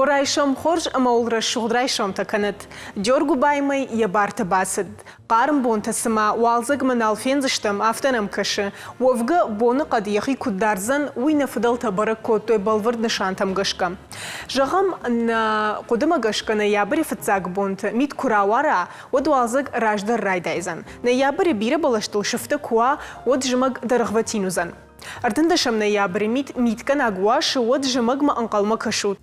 Уӕ райсом хорз ӕмӕ уыл рӕсугъд райсомтӕ кӕнӕт. Джоргуыбаймӕ йӕ барты бацыд. Хъарм бонтӕ цыма уалдзӕгмӕ нал фендзыстӕм, афтӕ нӕм кӕсы. Уӕвгӕ, боныхъӕд йӕхи куыд дардзӕн, уый нӕ фыдӕлтӕ бӕрӕг кодтой бӕлвырд нысантӕм гӕсгӕ. Зӕгъӕм, нӕ хъуыдымӕ гӕсгӕ ноябры фыццаг бонты мит куы рауара, уӕд уалдзӕг раздӕр райдайдзӕн. Ноябры бирӕ бӕлӕстыл сыфтӕ куы уа, уӕд зымӕг дӕргъвӕтин уыдзӕн. Ӕртындӕсӕм ноябры мит митгӕнаг уасы, уӕд зымӕгмӕ ӕнхъӕлмӕ кӕсут.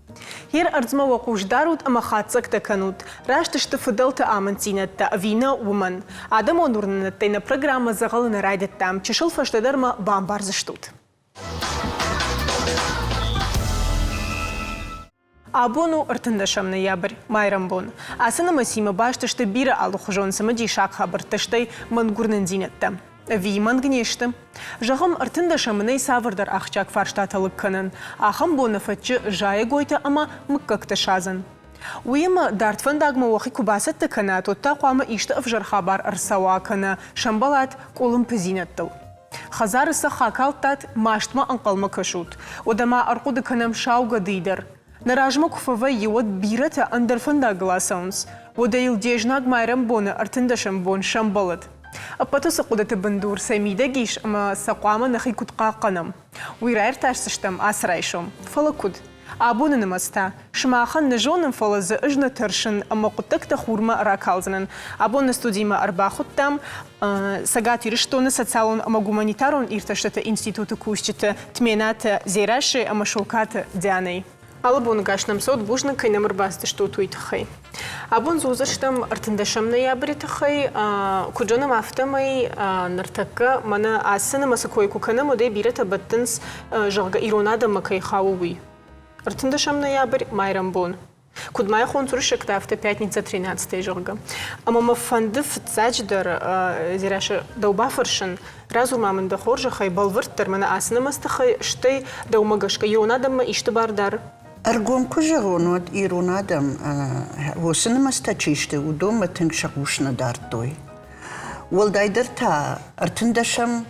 Йе ӕрдзмӕ уӕ хъус дарут ӕмӕ хатдзӕгтӕ кӕнут, раст сты фыдӕлты амынддзинӕдтӕ ӕви нӕ, уымӕн. Адӕмон уырнынӕдтӕй нӕ программӕ дзӕгъӕлы нӕ райдыдтам, чысыл фӕстӕдӕр мӕ бамбардзыстут. Абон у ӕртындӕсӕм ноябрь, майрӕмбон. Ацы нымӕцимӕ баст сты бирӕ алыхуызон цымыдисаг хабӕрттӕ, стӕй мӕнгуырнындзинӕдтӕ. Ӕви мӕнг не сты? Зӕгъӕм, ӕртындӕсӕмы нӕй цавӕрдӕр ахсджиаг фарстатӕ лыг кӕнӕн, ахӕм боны фӕтчы зайӕгойтӕ ӕмӕ мыггӕгтӕ садзын. Уыимӕ, дард фӕндагмӕ уӕхи куы бацӕттӕ кӕнат, уӕд та хъуамӕ исты ӕвзӕр хабар ӕрцӕуа кӕнӕ сӕмбӕлат къуылымпыдзинӕдтыл. Хӕдзары цӕхх акалдтат, мастмӕ ӕнхъӕлмӕ кӕсут. Уӕдӕ ма ӕрхъуыды кӕнӕм сау гӕдыйы дӕр. Нӕ размӕ куы фӕвӕййы, уӕд бирӕтӕ ӕндӕр фӕндагыл ацӕуынц. Уӕдӕ йыл де знаг майрӕмбоны ӕртындӕсӕм бон сӕмбӕлӕд. Ӕппӕт уыцы хъуыдыты бындур сӕ мидӕг ис ӕмӕ сӕ хъуамӕ нӕхи куыд хъахъхъӕнӕм, уый раиртасдзыстӕм ацы райсом. Фӕлӕ куыд? Абоны нымӕцтӕ сымахӕн нӕ зонын, фӕлӕ дзы ӕз нӕ тӕрсын ӕмӕ хъуыддӕгтӕ хурмӕ ракалдзынӕн. Абон нӕ студимӕ ӕрбахуыдтам Цӕгат Ирыстоны социалон ӕмӕ гуманитарон иртӕстыты институты кусджыты Тменаты Дзерассӕ ӕмӕ Шокаты Дианӕйы. Алы боны гас нӕм цӕут, бузныг, кӕй нӕм ӕрбацыдыстут, уый тыххӕй. Абон дзурдзыстӕм ӕртындӕсӕм ноябры тыххӕй. Куыд зонӕм, афтӕмӕй ныртӕккӕ мӕнӕ ацы нымӕцы кой куы кӕнӕм, уӕд ӕй бирӕтӕ бӕттынц, зӕгъгӕ, ирон адӕммӕ кӕй хауы, уый. Ӕртындӕсӕм ноябрь, майрӕмбон. Куыд ма йӕ хонынц уырыссӕгтӕ, афтӕ пятница тринадцатый, зӕгъгӕ. Ӕмӕ мӕ фӕнды фыццаджыдӕр, Дзерассӕ, дӕу бафӕрсын, радзур-ма мын дӕ хорзӕхӕй, бӕлвырддӕр мӕнӕ ацы нымӕц тыххӕй, стӕй дӕумӕ гӕсгӕ ирон адӕммӕ исты бар дӕр? Ӕргом куы зӕгъон, уӕд ирон адӕм, уыцы нымӕцтӕ чи сты, уыдонмӕ тынг сӕ хъус нӕ дардтой. Уӕлдайдӕр та ӕртындӕсӕм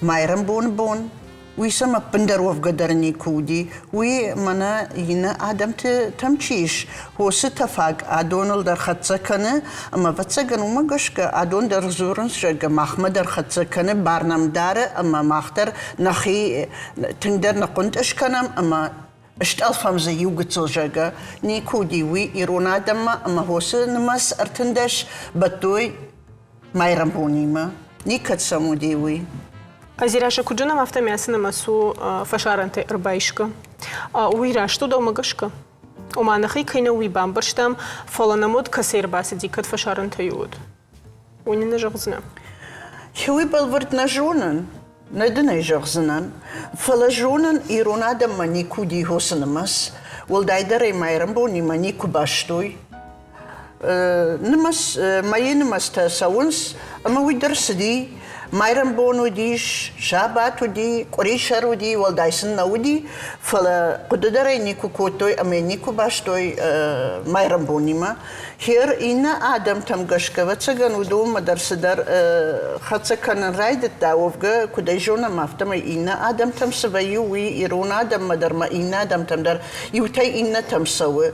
майрӕмбоны бон, уый сӕм ӕппындӕр уӕвгӕ дӕр никуы уыди. Уый мӕнӕ иннӕ адӕмтӕм чи ис, уыцы тӕфаг адоныл дӕр хӕццӕ кӕны, ӕмӕ ӕвӕццӕгӕн уымӕ гӕсгӕ адон дӕр дзурынц, зӕгъгӕ, махмӕ дӕр хӕццӕ кӕны, бар нӕм дары ӕмӕ мах дӕр нӕхи тынгдӕр ныхъхъуынтъыз кӕнӕм ӕмӕ стъӕлфӕм дзы иу гыццыл, зӕгъгӕ, никуы уыди уый ирон адӕммӕ ӕмӕ хосы нымӕц 13 бӕттой майрӕмбонимӕ. Никӕд сӕм уыди уый. Азирӕ куыд зонӕм, афтӕмӕй ацы нымӕц у фӕсарӕнтӕй ӕрбайсгӕ. Уый раст у дӕумӕ гӕсгӕ? Ома нӕхи кӕй нӕ уый бамбӕрстам, фӕлӕ нӕм уӕд кӕцӕй ӕрбацыди, кӕд фӕсарӕнтӕй уыд? Уый нын нӕ зӕгъдзынӕ? Уый бӕлвырд нӕ зонын, нӕ дын ӕй зӕгъдзынӕн, фӕлӕ зонын, ирон адӕммӕ никуы уыди хосы нымӕц, уӕлдайдӕр ӕй майрӕмбонимӕ никуы бастой. Нымӕц, мӕйы нымӕцтӕ цӕуынц, ӕмӕ уый дӕр цыди. Майрӕмбон уыдис, сабат уыди, къуырисӕр уыди, уӕлдай сын нӕ уыди, фӕлӕ хъуыды дӕр ӕй никуы кодтой ӕмӕ никуы бастой майрӕмбонимӕ. Хер иннӕ адӕмтӕм гӕсгӕ, ӕвӕццӕгӕн, уыдонмӕ дӕр цыдӕр хӕццӕ кӕнын райдыдта. Уӕвгӕ, куыд ӕй зонӕм, афтӕмӕй иннӕ адӕмтӕм цы вӕййы, уый ирон адӕммӕ дӕр ӕмӕ иннӕ адӕмтӕм дӕр иутӕй иннӕтӕм цӕуы.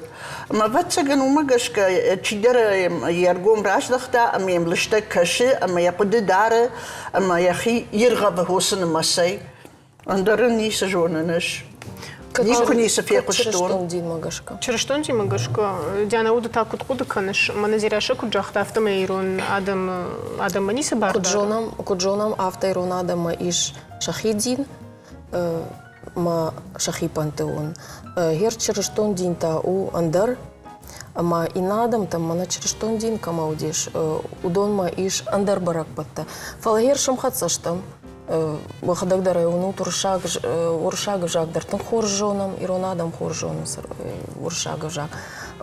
Ӕмӕ, ӕвӕццӕгӕн, уымӕ гӕсгӕ чидӕр йе ргом раздӕхта ӕмӕ йӕм лыстӕг кӕсы ӕмӕ йӕ хъуыды дары ӕмӕ йӕхи иргъӕвы уыцы нымӕцӕй. Ӕндӕр ын ницы зонын ӕз. Никуы ницы фехъуыстон. Чырыстон динмӕ гӕсгӕ. Чырыстон динмӕ гӕсгӕ, Диана, уды та куыд хъуыды кӕныс? Мӕнӕ Дзерассӕ куыд загъта, афтӕмӕй ирон адӕм адӕммӕ ницы бар Куыд зонӕм, куыд зонӕм, афтӕ ирон адӕммӕ ис сӕхи дин, ма сӕхи пантеон. Гер чырыстон дин та у ӕндӕр, ӕмӕ иннӕ адӕмтӕм мӕнӕ чырыстон дин кӕмӕ уыдис, уыдонмӕ ис ӕндӕр бӕрӕгбӕттӕ. Фӕлӕ гер сӕмхӕццӕ стӕм. Уӕхӕдӕг дӕр ӕй уынут, уырыссаг, уырыссаг ӕвзаг дӕр тынг хорз зонӕм, ирон адӕм хорз зонынц уырыссаг ӕвзаг.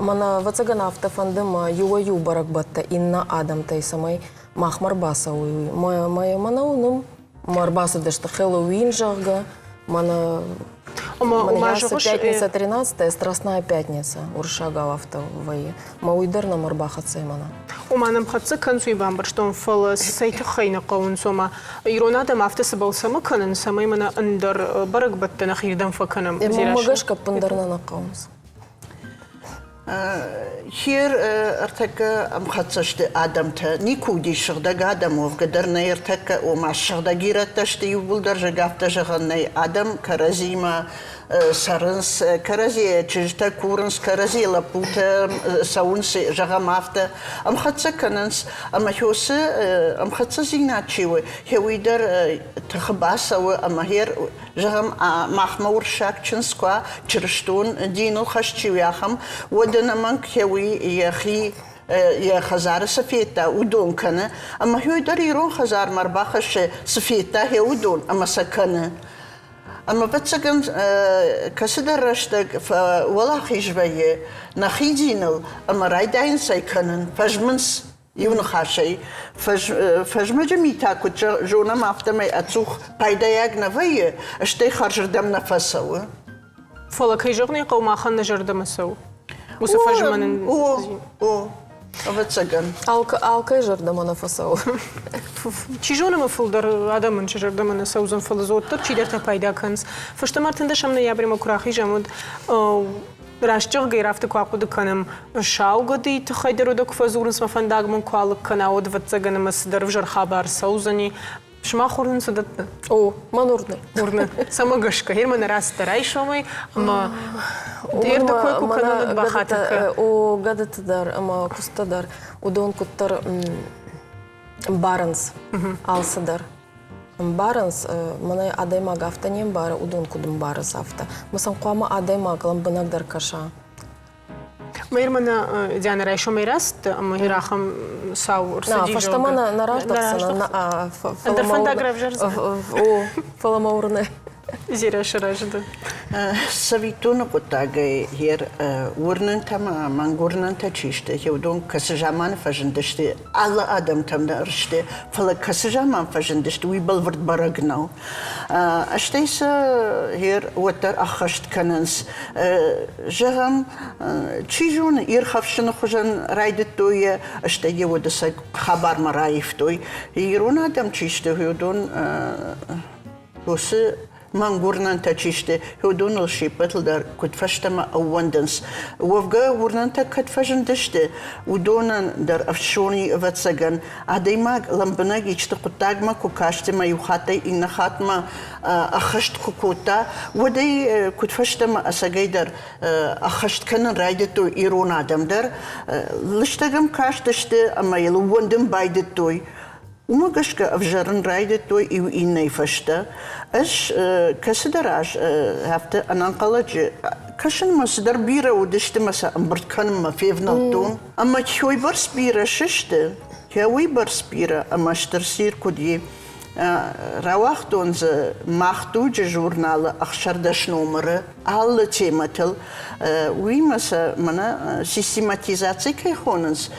Ӕмӕ нӕ, ӕвӕццӕгӕн, афтӕ фӕнды мӕ иуӕй-иу бӕрӕгбӕттӕ иннӕ адӕмтӕй, цӕмӕй махмӕ ӕрбацӕуой, уый. Мӕ мӕнӕ уынӕм, мӕ ӕрбацыдысты Хэллоуин, зӕгъгӕ, мӕнӕ Пятница 13 Страстная пятница, уырыссагау афтӕ вӕййы. Мӕ уый дӕр нӕм ӕрбахӕццӕ мӕнӕ. Ома нӕм хӕццӕ кӕнынц, уый бамбӕрстон, фӕлӕ цӕй тыххӕй нӕ хъӕуынц, ома ирон адӕм афтӕ цыбӕл цӕмӕ кӕнынц, цӕмӕй мӕнӕ ӕндӕр бӕрӕгбӕттӕ нӕхирдӕм фӕкӕнӕм. Мӕнмӕ гӕсгӕ ӕппындӕр нӕ нӕ хъӕуынц. Хер ӕртӕккӕ ӕмхӕццӕ сты адӕмтӕ. Никуы уыдис сыгъдӕг адӕм, уӕвгӕ дӕр нӕй ӕртӕккӕ, ома сыгъдӕг ирӕттӕ сты иууылдӕр, зӕгъгӕ, афтӕ зӕгъӕн нӕй. Адӕм кӕрӕдзимӕ цӕрынц, кӕрӕдзийӕ чызджытӕ курынц, кӕрӕдзийӕ лӕппутӕ цӕуынц, зӕгъӕм, афтӕ. Ӕмхӕццӕ кӕнынц. Ӕмӕ хёсы ӕмхӕццӕдзинад чи у, хе уый дӕр тыхы бацӕуы ӕмӕ хер Зӕгъӕм, махмӕ уырыссаг чындз куы уа, чырыстон диныл хӕст чи у, ахӕм, уӕд ӕнӕмӕнг хеуый йӕхи йӕ хӕдзары цы федта, уыдон кӕны. Ӕмӕ хеуый дӕр ирон хӕдзармӕ ӕрбахӕссы, цы федта, хе уыдон ӕмӕ сӕ кӕны. Ӕмӕ, ӕвӕццӕгӕн, кӕцыдӕр рӕстӕг фӕуӕлахиз вӕййы нӕхи диныл ӕмӕ райдайынц ӕй кӕнын, фӕзмынц Иу ныхасӕй, фӕзмӕджы митӕ куыд зонӕм, афтӕмӕй ӕдзух пайдайаг нӕ вӕййы, стӕй хӕрзырдӕм нӕ фӕцӕуы. Фӕлӕ, кӕй зӕгъын ӕй хъӕуы, махӕн нӕ зӕрдӕмӕ цӕуы. Уыцы фӕзмӕн ын. О, о, ӕвӕццӕгӕн. Алкӕй зӕрдӕмӕ нӕ фӕцӕуы. Чи зоны, ӕмӕ фылдӕр адӕмӕн сӕ зӕрдӕмӕ нӕ цӕудзӕн, фӕлӕ дзы уӕддӕр чидӕртӕ пайда кӕнынц. Фӕстӕмӕ 13 ноябрьмӕ куы рахизӕм, уӕд Раст зӕгъгӕйӕ, афтӕ куы ахъуыды кӕнӕм, сау гӕдыйы тыххӕй дӕр уӕдӕ куы фӕдзурынц, мӕ фӕндаг мын куы алыг кӕна, уӕд, ӕвӕццӕгӕн, ӕмӕ цыдӕр ӕвзӕр хабар цӕудзӕни. Сымах уырнын цы дӕтты? О, мӕн уырны. Уырны. Цӕмӕ гӕсгӕ? Гъер мӕ рацыдтӕ райсомӕй ӕмӕ дӕр дӕ кой куы кӕнон, бахатыр кӕн. О, гӕдыты дӕр ӕмӕ куыстӕ дӕр, уыдон куыддӕр ӕмбарынц алцыдӕр. Ӕмбарынц, мӕнӕ адӕймаг афтӕ не мбары, уыдон куыд ӕмбарынц, афтӕ. Ӕмӕ сӕм хъуамӕ адӕймаг лӕмбынӕгдӕр кӕса. Мӕ мӕнӕ Диана райсомӕй рацыдтӕ ӕмӕ ахӕм сау ӕрцыди. Фӕстӕмӕ нӕ раздӕхдзынӕн. Ӕндӕр фӕндаг равзардзынӕ. О, фӕлӕ мӕ уырны. Зирӕ сразы дӕ. Цӕвиттоны хъуыддагӕй йе уырнынтӕ ӕмӕ мӕнгуырнынтӕ чи сты, уыдон кӕцы заманы фӕзындысты, алы адӕмтӕм дӕр сты, фӕлӕ кӕцы заман фӕзындысты, уый бӕлвырд бӕрӕг нӕу. Стӕй сӕ йер уӕддӕр ӕххӕст кӕнынц. Зӕгъӕм, чи зоны, ирхӕфсыны хуызӕн райдыдтой йӕ, стӕй йӕ уӕдӕ сӕ хабармӕ раивтой. Ирон адӕм чи сты, уыдон Уыцы мӕнгуырнӕнтӕ чи сты, уыдоныл се ппӕтыл дӕр куыд фӕстӕмӕ ӕууӕндынц. Уӕвгӕ, уырнӕнтӕ кӕд фӕзындысты, уыдонӕн дӕр ӕфсони, ӕвӕццӕгӕн, адӕймаг лӕмбынӕг исты хъуыддагмӕ куы каст ӕмӕ иу хаттӕй иннӕ хатмӕ ӕххӕст куы кодта, уӕд ӕй куыд фӕстӕмӕ ӕцӕгӕйдӕр ӕххӕст кӕнын райдыдтой ирон адӕм дӕр. Лыстӕг ӕм кастысты ӕмӕ йыл ӕууӕндын байдыдтой. Уымӕ гӕсгӕ ӕвзӕрын райдыдтой иу иннӕйы фӕстӕ. Ӕз кӕцыдӕр аз афтӕ ӕнӕнхъӕлӕджы кӕсынмӕ цыдӕр бирӕ уыдысты мӕ сӕ ӕмбырд кӕнынмӕ февнӕлдтон. Ӕмӕ уыйбӕрц бирӕ сысты, уыйбӕрц бирӕ, ӕмӕ стыр цирк уыди. Рауагътон дзы Мах дуджы журналы 16 номыры алы темӕтыл. Уыимӕ сӕ мӕнӕ систематизаци кӕй хонынц,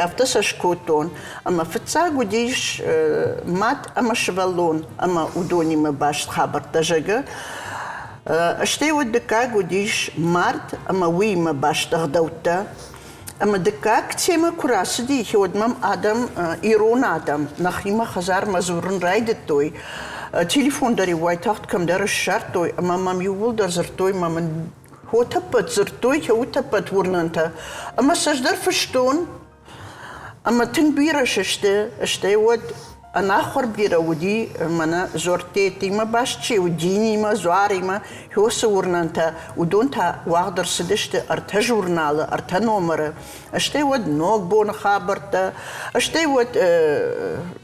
афтӕ сӕ скодтон. Ӕмӕ фыццаг уыдис мад ӕмӕ сывӕллон ӕмӕ уыдонимӕ баст хабӕрттӕ, зӕгъгӕ. Стӕй уӕд дыккаг уыдис мард ӕмӕ уыимӕ баст ӕгъдӕуттӕ. Ӕмӕ дыккаг темӕ куы рацыди, уӕд мӕм адӕм, ирон адӕм, нӕхимӕ хӕдзармӕ дзурын райдыдтой. Телефон дӕр-иу уайтагъд кӕмдӕр ссардтой ӕмӕ мӕм иууылдӕр дзырдтой, мӕ мын хотӕппӕт дзырдтой, хеутӕппӕт уырнӕнтӕ. Ӕмӕ сӕ ӕз дӕр фыстон. Ӕмӕ тынг бирӕ сысты, стӕй уӕд ӕнахуыр бирӕ уыди, мӕнӕ дзуӕрттӕ-йедтимӕ баст чи у, динимӕ, дзуаримӕ, хёсы уырнӕнтӕ, уыдон та уагъд ӕрцыдысты ӕртӕ журналы, ӕртӕ номыры. Стӕй уӕд Ногбоны хабӕрттӕ, стӕй уӕд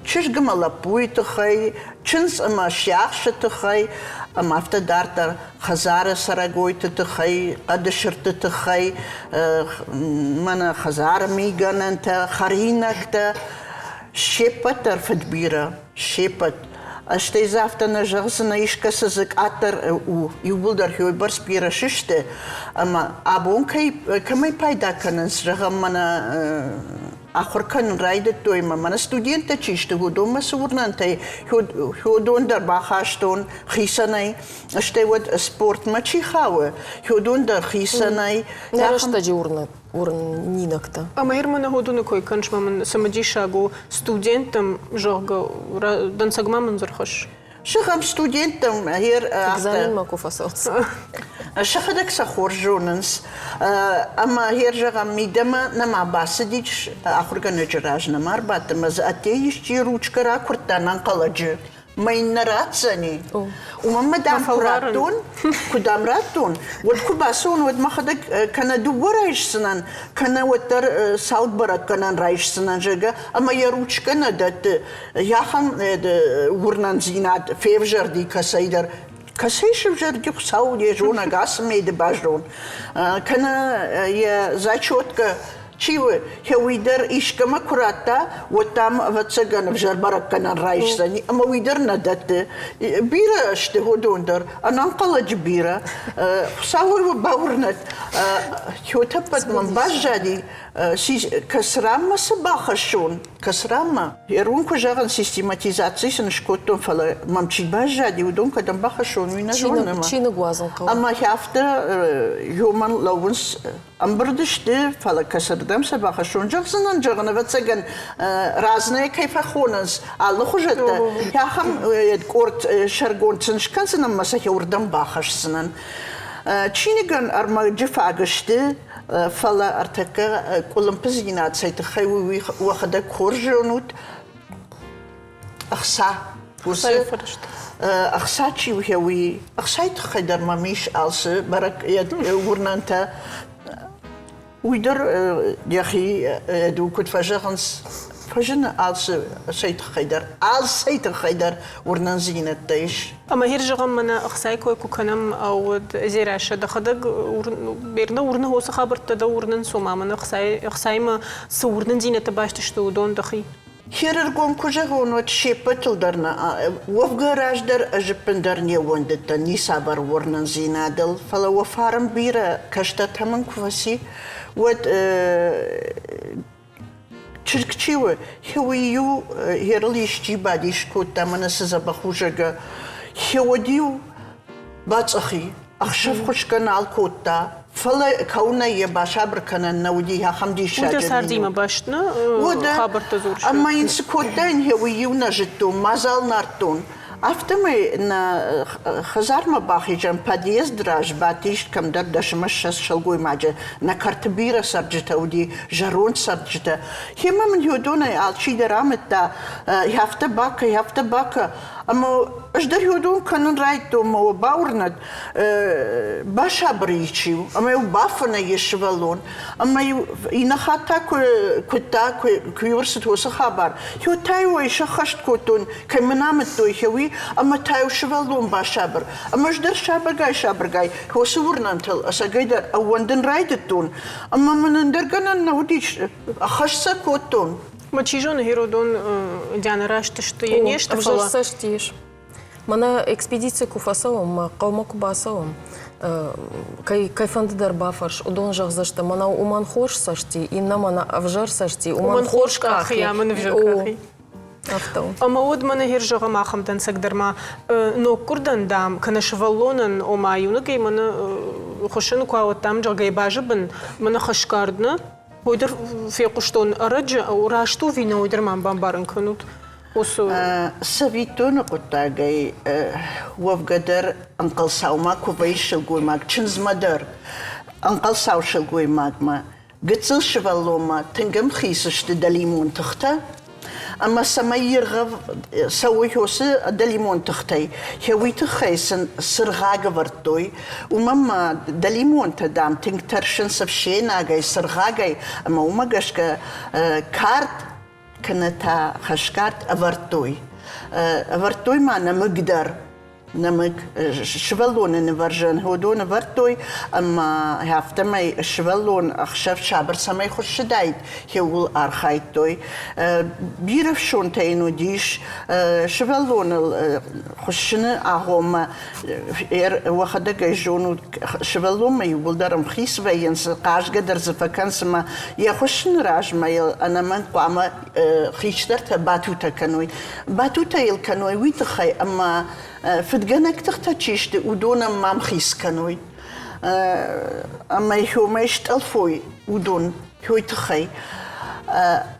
чызг ӕмӕ лӕппуйы тыххӕй, чындз ӕмӕ сиахсы тыххӕй, ӕмӕ афтӕ дарддӕр. Хӕдзары цӕрӕгойты тыххӕй, хъӕды сырдты тыххӕй, мӕнӕ хӕдзары мигӕнӕнтӕ, хӕринӕгтӕ, се ппӕт дӕр фыдбирӕ, се ппӕт. Стӕй дзы афтӕ нӕ зӕгъдзынӕ, искӕцы дзы къаддӕр у, иууылдӕр уыйбӕрц бирӕ сысты, ӕмӕ абон кӕй, кӕмӕй пайда кӕнынц, зӕгъӕм, мӕнӕ ахуыр кӕнын райдыдтой ӕмӕ мӕнӕ студенттӕ чи сты, уыдонмӕ цы уырнӕнтӕй, уыдон дӕр бахастон хицӕнӕй. Стӕй уӕд спортмӕ чи хауы, уыдон дӕр хицӕнӕй. Нӕ рӕстӕджы уырнинӕгтӕ. Ӕмӕ Ерманы уыдоны кой кӕныс, мын цымыдисаг у студенттӕм, зӕгъгӕ, дӕнцӕгмӕ мын дзы рхӕсс. Сыхӕм студенттӕм Экзаменмӕ куы фӕцӕуынц. Сӕхӕдӕг сӕ хорз зонынц. Ӕмӕ гъер зӕгъӕм, мидӕмӕ нӕма бацыдис, ахуыргӕнӕджы раз нӕма ӕрбадт ӕмӕ дзы ӕдде исчи ручкӕ ракуырдта нӕнхъӕлӕджы. Мӕ йын нӕ ратдзӕни. Уымӕн мӕ дам куы радтон, куы дам радтон, уӕд куы бацӕуон, уӕд мӕхӕдӕг кӕнӕ дыууӕ райсдзынӕн, кӕнӕ уӕддӕр цауд бӕрӕггӕнӕн райсдзынӕн, зӕгъгӕ, ӕмӕ йӕ ручкӕ нӕ дӕтты. Ахӕм уырнӕндзинад февзӕрди кӕцӕйдӕр. Кӕцӕй сывзӕрди Хуыцау йӕ зонӕг ацы мейды базон. Кӕнӕ йӕ зачеткӕ чи у, уый дӕр искӕмӕ куы радта, уӕд дам, ӕвӕццӕгӕн, ӕвзӕр бӕрӕггӕнӕн райсдзӕни, ӕмӕ уый дӕр нӕ дӕтты. Бирӕ сты уыдон дӕр, ӕнӕнхъӕлӕджы бирӕ. Хуыцауӕй уӕ бауырнӕд, тӕппӕт мӕм баззади, кӕцыранмӕ цы бахӕссон, кӕцыранмӕ. Ирон куы зӕгъын, систематизаци сын скодтон, фӕлӕ мӕм чи баззади, уыдон кӕдӕм бахӕссон, уый нӕ зонын. Чиныг уадзын хъӕуы. Ӕмӕ афтӕ ёмӕн лӕууынц ӕмбырд сты, фӕлӕ кӕцырдӕм сӕ бахӕссон, зӕгъдзынӕн, зӕгъын, ӕвӕццӕгӕн, разное кӕй фӕхонынц, алыхуызӕттӕ, ахӕм къорд сӕргонд сын скӕндзынӕн ӕмӕ сӕ уырдӕм бахӕсдзынӕн. Чиныгӕн ӕрмӕджы фаг сты, фӕлӕ ӕртӕккӕ къуылымпыдзинад цӕй тыххӕй у, уый уӕхӕдӕг хорз зонут. Ӕхца. Уыцы ӕхца чи у, уый ӕхцайы тыххӕй дӕр мӕм ис алцы бӕрӕг уырнӕнтӕ. Уый дӕр йӕхи куыд фӕзӕгъынц, фӕзыны алцы цӕй тыххӕй дӕр, алцӕй тыххӕй дӕр уырнындзинӕдтӕ ис. Ӕмӕ гьер зӕгъӕм, мӕнӕ ӕхцайы кой куы кӕнӕм, уӕд Дзерассӕ, дӕхӕдӕг бернӕ уырны уыцы хабӕрттӕ дӕ уырнынц, ома мӕнӕ ӕхцаимӕ цы уырнындзинӕдтӕ баст сты, уыдон дӕхи? Херыргом куы зӕгъон, уӕд се ппӕтыл дӕр нӕ уӕвгӕ раздӕр ӕз ӕппындӕр не ууӕндыдтӕн ницавӕр уырнындзинадыл, фӕлӕ уӕ фарн бирӕ кӕстӕртӕ мын куы фӕци, уӕд чызг чи у, уый-иу ерыл исчи бадис кодта, мӕнӕ цы дзӕбӕх у, зӕгъгӕ. Уӕд-иу бацъӕх и, ӕхсӕв хуысгӕ нал кодта, фӕлӕ кӕуынӕй йӕ басабыр кӕнӕн нӕ уыди ахӕм диссаджы Уый цардимӕ баст нӕ хабӕрттӕ дзурыс? Ӕмӕ йын цы кодтаин, уый-иу нӕ зыдтон, мадзал нардтон. Афтӕмӕй нӕ хӕдзармӕ бахизӕн подъезды раз бадтис кӕмдӕр дӕсмӕ ссӕдз сылгоймаджы. Нӕ кӕрты бирӕ цӕрджытӕ уыди, зӕронд цӕрджытӕ. Гъемӕ мын уыдонӕй алчидӕр амыдта, афтӕ бакӕ, афтӕ бакӕ. Ӕмӕ ӕз дӕр уыдон кӕнын райдыдтон, мӕ уӕ бауырнӕд, басабыр и чи у, ӕмӕ-иу бафынӕй йӕ сывӕллон. Ӕмӕ-иу иннӕ хатт та куы куыдта, куы-иу ӕрцыд уыцы хабар, уӕд та-иу ӕй сӕххӕст кодтон, кӕй мын амыдтой, уый, ӕмӕ та-иу сывӕллон басабыр. Ӕмӕ ӕз дӕр сабыргай-сабыргай уыцы уырнӕнтыл ӕцӕгӕйдӕр ӕууӕндын райдыдтон, ӕмӕ мын ӕндӕр гӕнӕн нӕ уыдис, ӕххӕст сӕ кодтон. Ма чи зоны, Геродон Диана раст сты, йе не сты, фӕлӕ... Ӕвзӕр ис. Мӕнӕ экспедици куы фӕцӕуӕм, мӕ хъӕумӕ куы бацӕуӕм, кӕй, кӕй фӕнды дӕр бафӕрс, уыдон зӕгъдзысты, мӕнӕ уымӕн хорз цӕсти, иннӕ мӕнӕ ӕвзӕр цӕсти, уымӕн хорз къахи. Уымӕн ӕвзӕр къахи. Афтӕ у. Ӕмӕ уӕд мӕнӕ гьер зӕгъӕм ахӕм дӕнцӕг дӕр ма ноггуырдӕн, дам, кӕнӕ сывӕллонӕн, ома иунӕгӕй мӕнӕ хуыссӕны куы ауыдтам, зӕгъгӕ, базы бын мӕнӕ хӕсгард нӕ, уый дӕр фехъуыстон ӕрӕджы, раст у ӕви нӕ, уый дӕр мӕм бамбарын кӕнут. Уыцы Цӕвиттоны хъуыддагӕй уӕвгӕ дӕр ӕнхъӕлцаумӕ куы вӕййы сылгоймаг, чындзмӕ дӕр ӕнхъӕлцау сылгоймагмӕ, гыццыл сывӕллонмӕ тынг ӕмхиц сты дӕлимон тыхтӕ, ӕмӕ цӕмӕй иргъӕв цӕуой уыцы дӕлимон тыхтӕй, уый тыххӕй сын цыргъаг ӕвӕрдтой. Уымӕн ма дӕлимонтӕ, дам, тынг тӕрсынц ӕфсӕйнагӕй, цыргъагӕй, ӕмӕ уымӕ гӕсгӕ кард кӕнӕ та хӕсгард ӕвӕрдтой. Ӕвӕрдтой ма нӕмыг дӕр. Нӕмыг сывӕллоны нывӕрзӕн уыдон ӕвӕрдтой, ӕмӕ афтӕмӕй сывӕллон ӕхсӕв сабыр цӕмӕй хуыссыдаид, ууыл архайдтой. Бирӕ фсонтӕ йын уыдис сывӕллоныл хуыссыны агъоммӕ уӕхӕдӕг ӕй зонут, сывӕллонмӕ иууылдӕр ӕмхиц вӕййынц, хъазгӕ дӕр дзы фӕкӕнынц ӕмӕ йӕ хуыссыны размӕ йыл ӕнӕмӕнг хъуамӕ хистӕртӕ батутӕ кӕной. Батутӕ йыл кӕной уый тыххӕй, ӕмӕ фыдгӕнӕг тыхтӕ чи сты, уыдонӕн ма мхиц кӕной. Ӕмӕ уымӕй стъӕлфой уыдон уый тыххӕй.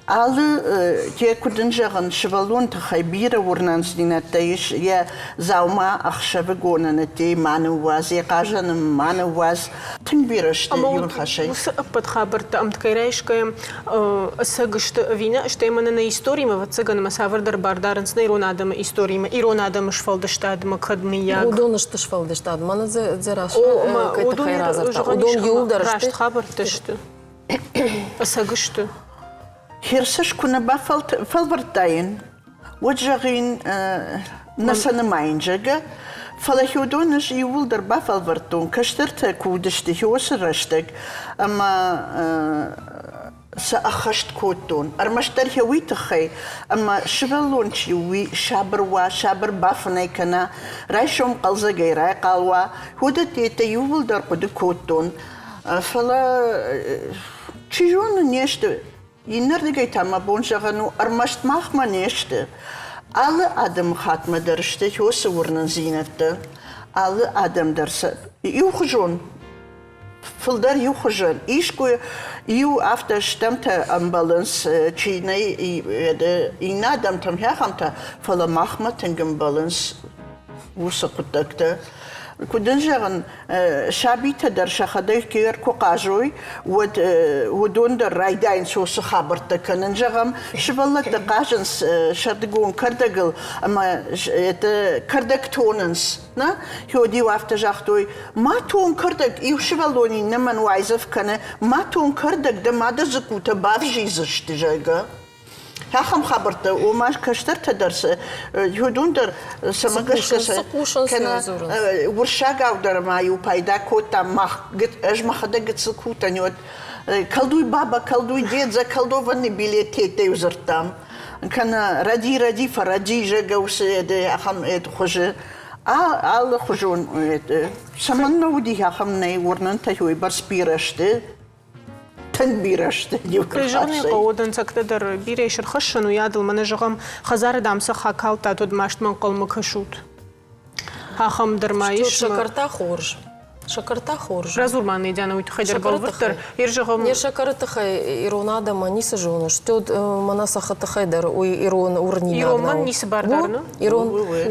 Алы, те куыд ын зӕгъын, сывӕллон тыххӕй бирӕ уырнӕндзинӕдтӕ ис, йӕ дзаума ӕхсӕвыгоны ныддей ма ныууадз, йӕ хъазӕны ма ныууадз. Тынг бирӕ сты Ӕмӕ иу ныхасӕй. Уыцы ӕппӕт хабӕрттӕ ӕмткӕй райсгӕйӕ ӕцӕг сты ӕви нӕ, стӕй мӕнӕ нӕ историмӕ, ӕвӕццӕгӕн, ӕмӕ цавӕрдӕр бар дарынц нӕ ирон адӕмы историмӕ, ирон адӕмы сфӕлдыстадмӕ, кӕд мыййаг. Уыдон сты сфӕлдыстад. Мӕнӕ Дзерассӕ кӕй тыххӕй радзырдта, уыдон иууылдӕр сты. Раст хабӕрттӕ сты. Ӕцӕг сты. Херсыс куы нӕ бафӕлвӕрдтаин, уӕд зӕгъин, нӕ сӕ нымайын, зӕгъгӕ. Фӕлӕ уыдон ӕз иууылдӕр бафӕлвӕрдтон, кӕстӕртӕ куы уыдысты уыцы рӕстӕг, ӕмӕ сӕ ӕххӕст кодтон. Ӕрмӕстдӕр йӕ уый тыххӕй, ӕмӕ сывӕллон чи у, уый сабыр уа, сабыр бафынӕй кӕна, райсом хъӕлдзӕгӕй райхъал уа, уыдӕттӕ иууылдӕр хъуыды кодтон. Фӕлӕ, чи зоны, не сты. Иннӕрдыгӕй та мӕ бон зӕгъӕн у, ӕрмӕст махмӕ не сты. Алы адӕмыхатмӕ дӕр сты уыцы уырнындзинӕдтӕ. Алы адӕм дӕр сӕ иухуызон, фылдӕр иухуызон. Искуы иу афтӕ стӕмтӕ ӕмбӕлынц, чи нӕй, иннӕ адӕмтӕм ахӕмтӕ, фӕлӕ махмӕ тынг ӕмбӕлынц уыцы хъуыддӕгтӕ. Куыд дын зӕгъын, сабитӕ дӕр сӕхӕдӕг куы хъазой, уӕд уыдон дӕр райдайынц уыцы хабӕрттӕ кӕнын. Зӕгъӕм, сывӕллӕттӕ хъазынц сӕрдыгон кӕрдӕгыл ӕмӕ кӕрдӕг тонынц. Нӕ? Уӕд-иу афтӕ загътой, ма тон кӕрдӕг, иу сывӕллон иннӕмӕн уайдзӕф кӕны, ма тон кӕрдӕг, дӕ мады дзыккутӕ бавзидзысты, зӕгъгӕ. Ахӕм хабӕрттӕ, ома кӕстӕртӕ дӕр сӕ уыдон дӕр цӕмӕ гӕсгӕ сӕ кӕнӕ уырыссагау дӕр ма-иу пайда кодтам мах ӕз мӕхӕдӕг гыццыл куы уӕд колдуй баба, колдуй дед, заколдованный билет-теттӕ-иу дзырдтам. Кӕнӕ рӕди-рӕди, фӕрӕди, зӕгъгӕ, уыцы ахӕм хуызы алыхуызон цӕмӕннӕ уыди ахӕм нӕй уырнӕнтӕ уыйбӕрц бирӕ сты тынг бирӕ сты. Кӕй зӕгъын ӕй хъӕуы, дӕнцӕгтӕ дӕр бирӕ ис ӕрхӕссӕн, уыйадыл мӕнӕ зӕгъӕм, хӕдзары дам цӕхх акалдтат, уӕд мастмӕ ӕнхъӕлмӕ кӕсут. Ахӕм дӕр ма ис. Сӕкӕртӕ хорз. Сӕкӕртӕ хорз. Радзур ма нын, Диана, уый тыххӕй дӕр бӕлвырддӕр. Ир зӕгъӕм... Не сӕкӕры тыххӕй ирон адӕммӕ ницы зоныс. Тод мӕнӕ цӕххы тыххӕй дӕр уый ирон уырнинаг нӕу. Иронмӕ ницы бар дары, Ирон,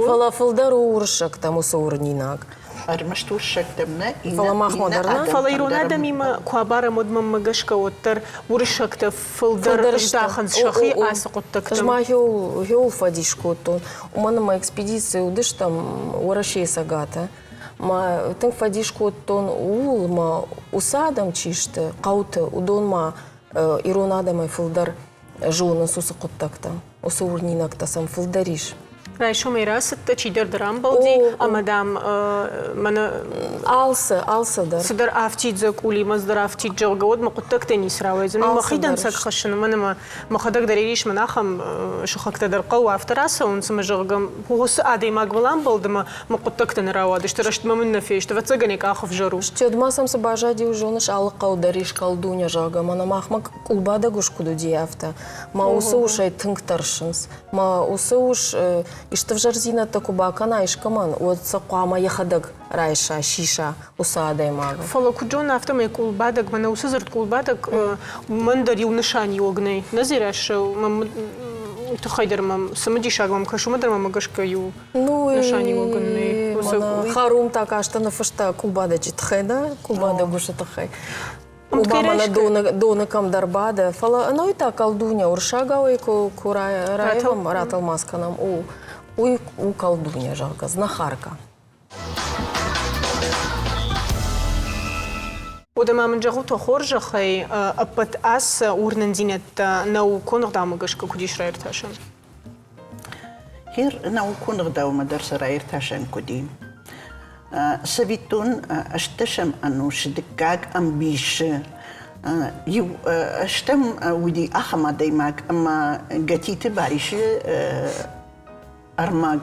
фӕлӕ фылдӕр у уырыссӕгтӕм уыцы уырнинаг. Ӕрмӕст уырыссӕгтӕм нӕ, Фӕлӕ махмӕ дӕр нӕ. Фӕлӕ ирон адӕмимӕ куы абарӕм, уӕд мӕнмӕ гӕсгӕ уӕддӕр уырыссӕгтӕ фылдӕр здахынц сӕхи ацы хъуыддӕгтӕм. Ӕз ма хиуыл фӕдис кодтон, уымӕн ӕмӕ экспедицийы уыдыстӕм Уӕрӕсейы цӕгаты. Мӕ тынг фӕдис кодтон ууыл, мӕ уыцы адӕм чи сты хъӕуты, уыдон ма ирон адӕмӕй фылдӕр зонынц уыцы хъуыддӕгтӕ, уыцы уырнинӕгтӕ сӕм фылдӕр ис. Райсомӕй рацыдтӕ, чидӕр дӕр амбӕлди, ӕмӕ, дам, мӕнӕ алцы, алцы дӕр. Цыдӕр афтид дзӕкъулимӕ, цыдӕр афтид, зӕгъгӕ, уӕд мӕ хъуыддӕгтӕ ницы рауайдзӕн. Мӕхи дӕнцӕг хӕссын, уымӕн ӕмӕ мӕхӕдӕг дӕр ис мӕн ахӕм сыхӕгтӕ дӕр хъӕуы, афтӕ рацӕуынц, ӕмӕ, зӕгъгӕ, уыцы адӕймагмӕ амбӕлд ӕмӕ мӕ хъуыддӕгтӕ нӕ рауадысты, рӕстмӕ мын нӕ фесты, ӕвӕццӕгӕн йӕ къах ӕвзӕр у. Стӕд ма сӕм цы баззади, уый зоныс, алы хъӕу дӕр ис колдунья, зӕгъгӕ, мӕнӕ махмӕ къулбадӕг ус куыд уыди, афтӕ. Мӕ уыцы усӕй тынг тӕрсынц. Мӕ уыцы ус исты ӕвзӕрдзинӕдтӕ куы бакӕна искӕмӕн, уӕд сӕ хъуамӕ йӕхӕдӕг райса, сиса уыцы адӕймагы. Фӕлӕ куыд зонын, афтӕмӕй къулбадӕг, мӕнӕ уыцы дзырд къулбадӕг, уымӕн дӕр иу нысаниуӕг нӕй. Нӕ Дзерассӕ, уый тыххӕй дӕр мӕм цымыдисаг мӕм кӕсы, уымӕ дӕр мӕм гӕсгӕ иу нысаниуӕг ын нӕй. Харум та касты ныффыста къулбадӕджы тыххӕй, да? Къулбадӕг усы тыххӕй. Оба мӕнӕ доны, доны кӕмдӕр бады, фӕлӕ ӕнӕуый та колдунья уырыссагау ӕй куы, куы раивӕм, ратӕлмац кӕнӕм, у, уый у колдунья, зӕгъгӕ, знахарка. Уӕдӕ ма мын зӕгъут, хорзӕхӕй ӕппӕт ацы уырнындзинӕдтӕ наукон ӕгъдаумӕ гӕсгӕ куыд ис раиртасӕн? Хер наукон ӕгъдаумӕ дӕр сӕ раиртасӕн куыд и? Цӕвиттон, ӕстдӕсӕм ӕнусы дыккаг ӕмбисы иу стӕм уыди ахӕм адӕймаг, ӕмӕ Гатиты Барисы ӕрмӕг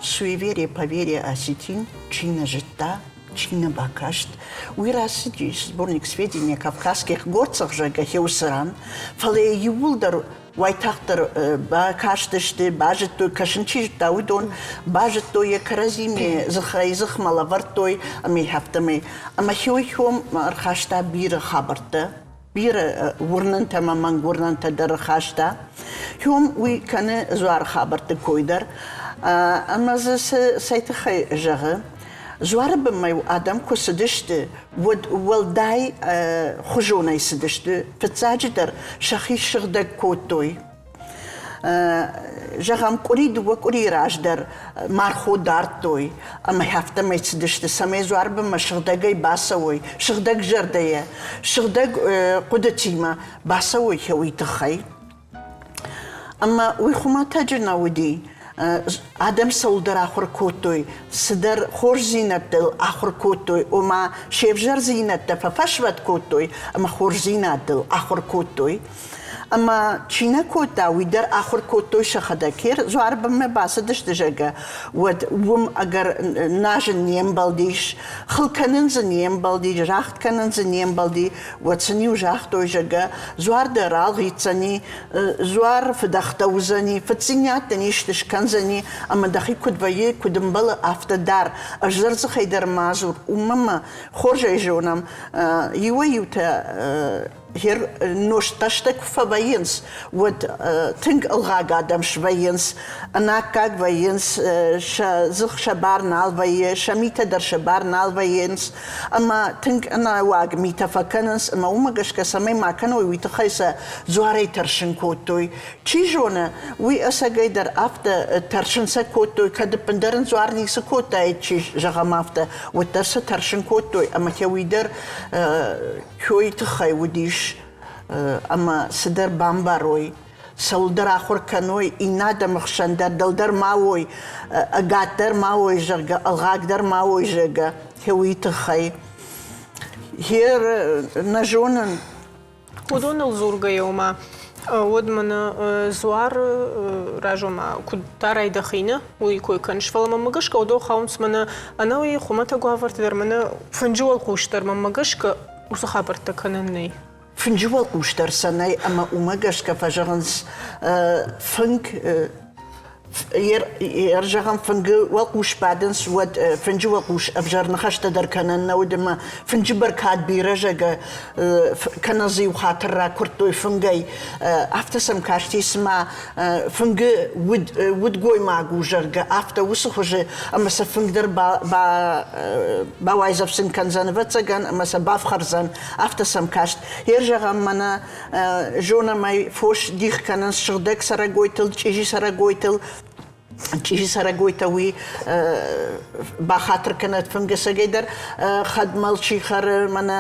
«Суеверие, поверие, осетин» чи нӕ зыдта, чи нӕ бакаст, уый рацыди сборник «Сведения кавказских горцев», зӕгъгӕ, уыцы ран, фӕлӕ йӕ иууылдӕр уайтагъддӕр бакастысты, базыдтой, кӕсын чи зыдта, уыдон базыдтой йӕ кӕрӕдзимӕ дзыхӕй-дзыхмӕ лӕвӕрдтой ӕмӕ афтӕмӕй. Ӕмӕ хиуый-хиуӕн ӕрхаста бирӕ хабӕрттӕ. Бирӕ уырнӕнтӕ ӕмӕ мӕнгуырнӕнтӕ дӕр хаста. Уым уый кӕны дзуары хабӕртты кой дӕр. Ӕмӕ дзы цӕй тыххӕй зӕгъы, дзуары бынмӕ-иу адӕм куы цыдысты, уӕд уӕлдай хуызонӕй цыдысты. Фыццаджыдӕр сӕхи сыгъдӕг кодтой. Зӕгъӕм, къуыри дыууӕ къуырийы раздӕр мархо дардтой ӕмӕ афтӕмӕй цыдысты, цӕмӕй дзуарбынмӕ сыгъдӕгӕй бацӕуой, сыгъдӕг зӕрдӕйӕ, сыгъдӕг хъуыдытимӕ бацӕуой уый тыххӕй. Ӕмӕ уый хуымӕтӕджы нӕ уыди. Адӕм цӕуылдӕр ахуыр кодтой, цыдӕр хорздзинӕдтыл ахуыр кодтой, ома се взӕрдзинӕдтӕ фӕфӕсвӕд кодтой ӕмӕ хорздзинӕдтыл ахуыр кодтой. Ӕмӕ чи нӕ кодта, уый дӕр ахуыр кодтой сӕхӕдӕг. Дзуары бынмӕ бацыдысты, зӕгъгӕ, уӕд уым ӕгӕр назын не мбӕлдис, хыл кӕнын дзы не мбӕлди, загъд кӕнын дзы не мбӕлди, уӕд сын-иу загътой, зӕгъгӕ, дзуар дӕ ралгъитдзӕни, дзуар фыдӕхтӕ уыдзӕни, фыддзинад дын исты скӕндзӕни, ӕмӕ дӕхи куыд вӕййы, куыд ӕмбӕлы, афтӕ дар. Ӕз дӕр дзыхӕй дӕр ма дзур, уымӕн ӕмӕ хорз ӕй зонӕм, иуӕй-иутӕ нозтхъӕстӕ куы фӕвӕййынц, уӕд тынг ӕлгъаг адӕм свӕййынц, ӕнаккаг вӕййынц, сӕ дзых сӕ бар нал вӕййы, сӕ митӕ дӕр сӕ бар нал вӕййынц ӕмӕ тынг ӕнӕуаг митӕ фӕкӕнынц ӕмӕ уымӕ гӕсгӕ цӕмӕй ма кӕной, уый тыххӕй сӕ дзуарӕй тӕрсын кодтой. Чи зоны, уый ӕцӕгӕй дӕр афтӕ тӕрсын сӕ кодтой, кӕд ӕппындӕр ын дзуар ницы кодтаид, чи зӕгъӕм афтӕ, уӕддӕр сӕ тӕрсын кодтой ӕмӕ уый дӕр Кёйы тыххӕй уыдис ӕмӕ цыдӕр бамбарой, цӕуылдӕр ахуыр кӕной, иннӕ адӕмы хсӕн дӕр дӕлдӕр ма уой, ӕгаддӕр ма уой, зӕгъгӕ, ӕлгъагдӕр ма уой, зӕгъгӕ, уый тыххӕй. Гьер нӕ зонын. Уыдоныл дзургӕйӕ, ома, уӕд мӕнӕ дзуар разомӕ куыд дарай дӕхи, нӕ? Уый кой кӕныс. Фӕлӕ мӕнмӕ гӕсгӕ уыдон хауынц мӕнӕ ӕнӕуи хуымӕтӕг уавӕрты дӕр, мӕнӕ фынджы уӕлхъус дӕр мӕнмӕ гӕсгӕ уыцы хабӕрттӕ кӕнӕн нӕй. Фынджы уӕлхъус дӕр сӕ нӕй ӕмӕ уымӕ гӕсгӕ фӕзӕгъынц фынг зӕгъӕм, фынгы уӕлхъус бадынц, уӕд фынджы уӕлхъус ӕвзӕр ныхӕстӕ дӕр кӕнӕн нӕ уыд ӕмӕ фынджы бӕркад бирӕ, зӕгъгӕ, кӕнӕ дзы иу хатыр ракуырдтой фынгӕй. Афтӕ сӕм касти, цыма фынгы удгоймаг у, зӕгъгӕ, афтӕ уыцы хуызы, ӕмӕ сӕ фынг дӕр бауайдзӕф сын кӕндзӕн, ӕвӕццӕгӕн, ӕмӕ сӕ бафхӕрдзӕн. Афтӕ сӕм каст. Йе зӕгъӕм, мӕнӕ зонӕм ӕй, фос дих кӕнынц сыгъдӕг цӕрӕгойтыл, чъизи цӕрӕгойтыл. Чъизи цӕрӕгойтӕ уый бахатыр кӕнӕд фынгӕсӕгӕй дӕр, хӕдмӕл чи хӕры, мӕнӕ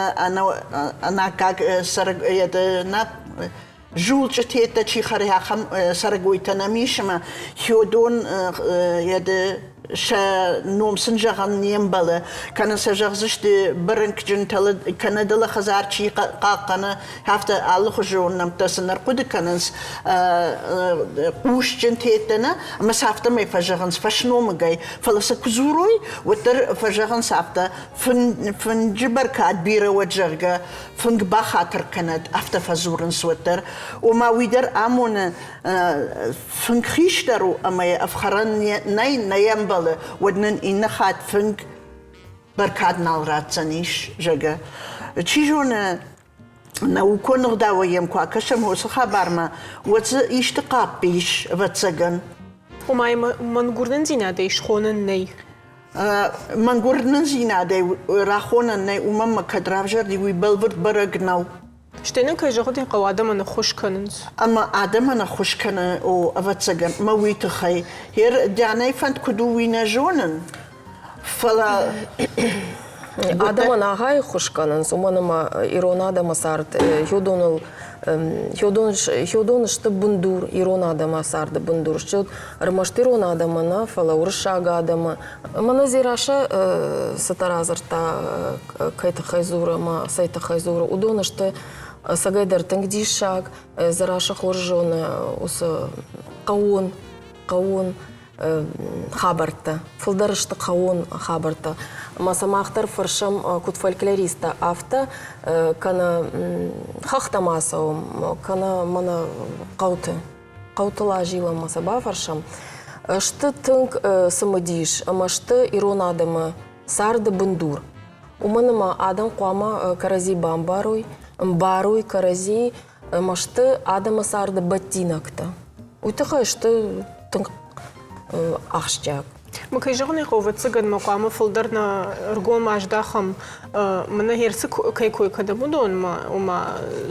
ӕнаккаг цӕрӕг нӕ зулчъытӕ чи хӕры, ахӕм цӕрӕгойтӕ нӕм ис ӕмӕ хиодон сӕ ном сын зӕгъӕн не мбӕлы, кӕнӕ сӕ зӕгъдзысты бырынкъджынтӕ, кӕнӕ дӕлӕ хӕдзар чи хъахъхъӕны, афтӕ алыхуызон нӕмттӕ сын ӕрхъуыды кӕнынц хъусджынтӕ нӕ, ӕмӕ сӕ афтӕмӕй фӕзӕгъынц фӕсномыгӕй, фӕлӕ сӕ куы дзурой, уӕддӕр фӕзӕгъынц афтӕ, фынджы бӕркад бирӕ уӕд, зӕгъгӕ, фынг бахатыр кӕнӕд, афтӕ фӕдзурынц уӕддӕр. Ома уый дӕр амоны, фынг хистӕр у ӕмӕ йӕ ӕфхӕрӕн нӕй, нӕ йӕ ӕмбӕлы, уӕд нын иннӕ хатт фынг бӕркад нал ратдзӕнис, зӕгъгӕ. Чи зоны, наукон ӕгъдауӕй йӕм куы акӕсӕм уыцы хабармӕ, уӕд дзы исты хъапп ис, ӕвӕццӕгӕн. Ома мӕнгуырнындзинадӕй схонӕн нӕй. Мӕнгуырнындзинадӕй рахонӕн нӕй, уымӕн ма кӕд равзӕрди, уый бӕлвырд бӕрӕг нӕу. Стӕй нын, кӕй зӕгъын ӕй хъӕуы, адӕмӕн ӕххуыс кӕнынц. Ӕмӕ адӕмӕн ӕххуыс кӕны, о, ӕвӕццӕгӕн, мӕ уый тыххӕй. Ер Дианӕйы фӕнд куыд у, уый нӕ зонын, фӕлӕ Адӕмӕн агъайы ӕххуыс кӕнынц, уымӕн ӕмӕ ирон адӕмы цард хиодоныл хиодон сты бындур, ирон адӕмы царды бындур сты. Ӕрмӕст ирон адӕмы нӕ, фӕлӕ уырыссаг адӕмы. Мӕнӕ Дзерассӕ цытӕ радзырдта, кӕй тыххӕй дзуры ӕмӕ цӕй тыххӕй дзуры, уыдон сты ӕцӕгӕйдӕр тынг диссаг. Дзерассӕ хорз зоны уыцы хъӕууон, хъӕууон хабӕрттӕ, фылдӕр сты хъӕууон хабӕрттӕ. Ӕмӕ сӕ мах дӕр фӕрсӕм, куыд фольклористтӕ, афтӕ, кӕнӕ хӕхтӕм ацӕуӕм, кӕнӕ мӕнӕ хъӕуты. Хъӕутыл азилӕм ӕмӕ сӕ бафӕрсӕм. Сты тынг цымыдис ӕмӕ сты ирон адӕмы царды бындур. Уымӕн ӕмӕ адӕм хъуамӕ кӕрӕдзи бамбарой. Ӕмбарой кӕрӕдзи ӕмӕ сты адӕмы царды бӕттинӕгтӕ. Уый тыххӕй сты тынг ахсджиаг. Ма кӕй зӕгъын ӕй хъӕуы, ӕвӕццӕгӕн ма хъуамӕ фылдӕр нӕ ргом аздахӕм, мӕнӕ херцы кӕй кой кӕнӕм, уыдонмӕ, ома